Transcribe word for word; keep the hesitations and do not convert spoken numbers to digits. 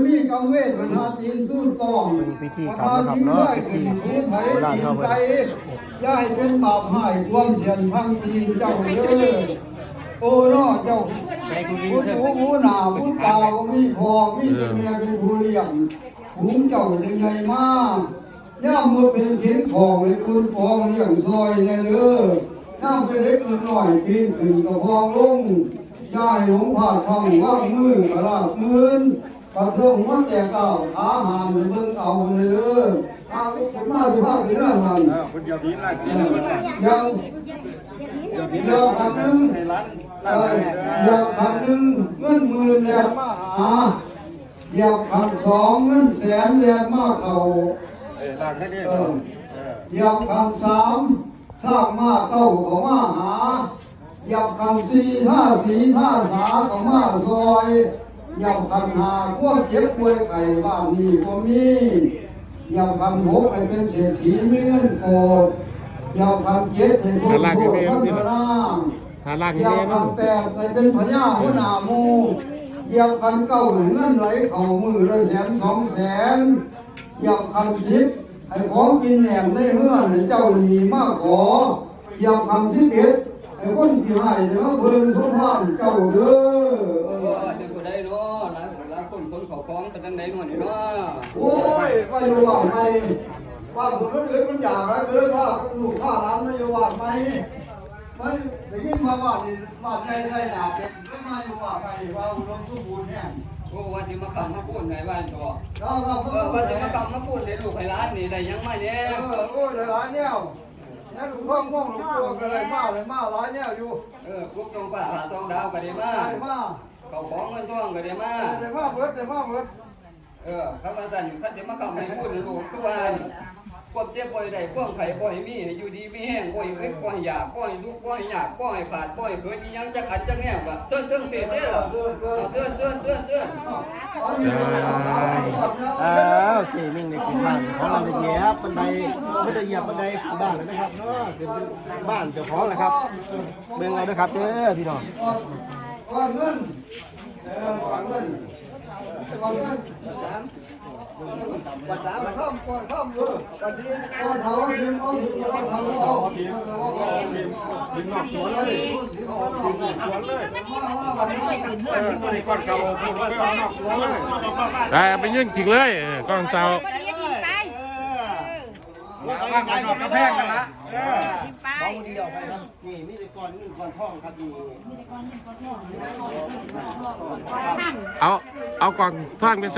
มีกำเวท บรรดาตีนสู้ต้อง เป็นพิธีกรรมนะครับเนาะ พิธีโบราณเฮาเพิ่น อย่าให้เป็นบาปให้ความเสียนทางตีนเจ้าเด้อ โอ้เนาะเจ้า ผู้หูผู้หน้าผู้ตาก็มีพ่อ มีแต่แม่เป็นผู้เลี้ยง ฝูงเจ้ายังไงมา ย่ามเมื่อเป็นเข็นของให้คุณปองเลี้ยงซอยแน่เด้อย่ามเป็นเล็กน้อยปีนขึ้นกระพองลง อย่าให้หลงพลาดพลั้งวางมือกระลาบมืน กระเซิงหัวแตกเก้าขาหานเบิ่งเอาเลยเด้อ ถ้าลุกขึ้นมาสิพาไปเรื่องนั้น เออคนเดียวนี้ไล่กินแล้วมัน ยัง เดี๋ยวนี้ เดี๋ยวพันหนึ่ง ในร้าน เออ ร้านอาหาร เดี๋ยวพันหนึ่ง เงินหมื่นแลนมาหา เดี๋ยวพันสอง เงินแสนแลนมาเข้า เออร้านแค่นี้ เออ เออ เดี๋ยวพันสาม สร้างมาเต้าก็มาหา หยับขันสี่ท่าสีท่าสาก็มาซอย หยับขันห้าความเจ็บป่วยไข้บ้านนี้ก็มี หยับขันหกให้เป็นเศรษฐีมีเงินโกด หยับขันเจ็ดให้พ้นโทษพันธนา หาล่างให้ หยับ แน่น ขั อน นแปดให้เป็นพญาหัวหน้าหมู่ หยับขันเก้าให้เงินไหลเข้ามือละแสนสองแสน หยับขันสิบให้ของกินแหนมในเฮือนให้เจ้าหนี้มาขอ หยับขันสิบเอ็ดให้คนขี้ฮ้ายได้มาเบิ่งสมภารเจ้าเด้อ เออ โอ้ย จังผู้ใดเนาะ หลายผู้หลายคนขนเข้าของไปทางใดเนาะนี่เนาะ โอ้ย มาอยู่บ้านใหม่ บ้านผมมันเหลือมันอยากแล้ว ก็เลยพาลูกพาหลานมาอยู่บ้านใหม่ มาได้ยินมาบ้านนี่ บ้านใหญ่ไทนาเต็ม เลยมาอยู่บ้านใหม่ ว่าอุดมสมบูรณ์แฮง โอ้ ว่าสิมาค้ำมาคูณให้บ้านตัว ครับ ครับ เออ ว่าสิมาค้ำมาคูณให้ลูกให้หลานนี่ ได้หยังมาแน่ เออ โอ้ย ได้หลายแนว นั่นลูกพ่อม่วงลูกตัวก็ได้มา ได้มาหลายแนวอยู่ เออ พวกจงฟ้าหาทองดาวก็ได้มา ได้มา เข้าของเงินทองก็ได้มา ได้มาเบิด ได้มาเบิด เออ คำว่าซั่น คันสิมาค้ำให้คูณให้ลูก คือว่านี่ ความเจ็บบ่ให้ได้ ความไข้บ่ให้มี ให้อยู่ดีมีแฮง บ่ให้อึด บ่ให้อยาก บ่ให้ทุกข์ บ่ให้ยาก บ่ให้ขาด บ่ให้เกิดอิหยังจักอันจักแนวล่ะ เชิญเชิญเทศเด้อล่ะ เชิญเชิญเชิญเชิญเชิญ อ้าว เจมิ่งได้ขึ้นบ้านของเราได้เหยียบบันได ไม่ได้เหยียบบันไดขึ้นบ้านแล้วนะครับเนาะ เป็นบ้านเจ้าของแล้วครับ เบิ่งเอาเด้อครับเด้อพี่น้อง แต่ไปยื่นขิงเลย เออ กองเสา วางไปนอกกระแพงกันละ เออ ไป นี่มีแต่ก้อนเงินก้อนทองครับนี่ เอา เอากล่องท่านไปใส่